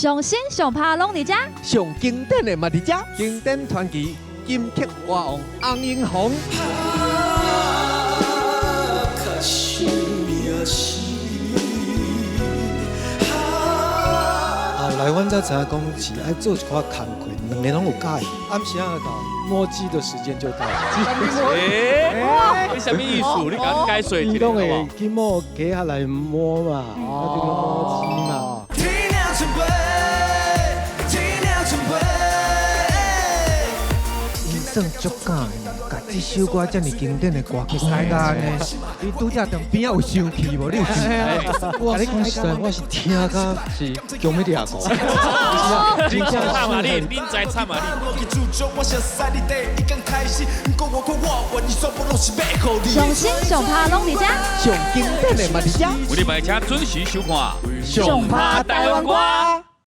上新上拍攏佇遮，上經典的嘛佇遮，經典傳奇金曲歌王翁永鴻。較生命死。後來阮才知影講是愛做一寡工課，兩个攏有佮意。暗時仔到摸雞的時間就到了。欸，你啥物意思？你共解說一伊攏下好無？會去摸雞仔來摸嘛，啊就叫摸雞嘛。天領春杯，天領春杯。𪜶算足敢的呢，共這首歌這麼經典的歌曲改甲按呢，你拄才脣邊仔有生氣無？你有生氣？我講實在，我是聽甲是強欲掠過。你慘啊你，恁知慘啊你。我熟似你第一工開始，不過我看我願意全部攏是欲予你。上新上拍攏佇遮，上經典的嘛佇遮，每禮拜請準時收看上拍台灣歌。